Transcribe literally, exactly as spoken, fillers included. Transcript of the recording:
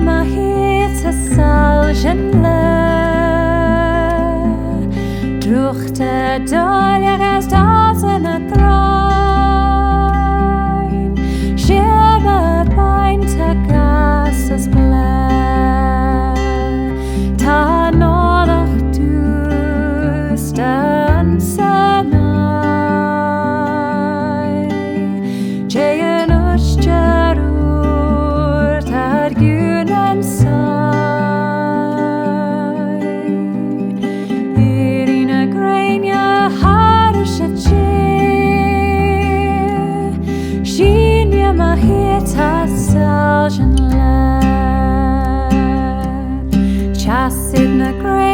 Mo thìde saillte leat, drùchd a' dòileachadh às dàsan a' ghràin, sibh a' bainteachadh às a' bhliadhna, tha an t-eòlach dùsta anns an aghaidh. Dè an uisge ùr a tha gu nan sàigh? Èirigh na grèine thairis an-dè, sìnidh mo thìde saillte leat. Teasaidh na grèine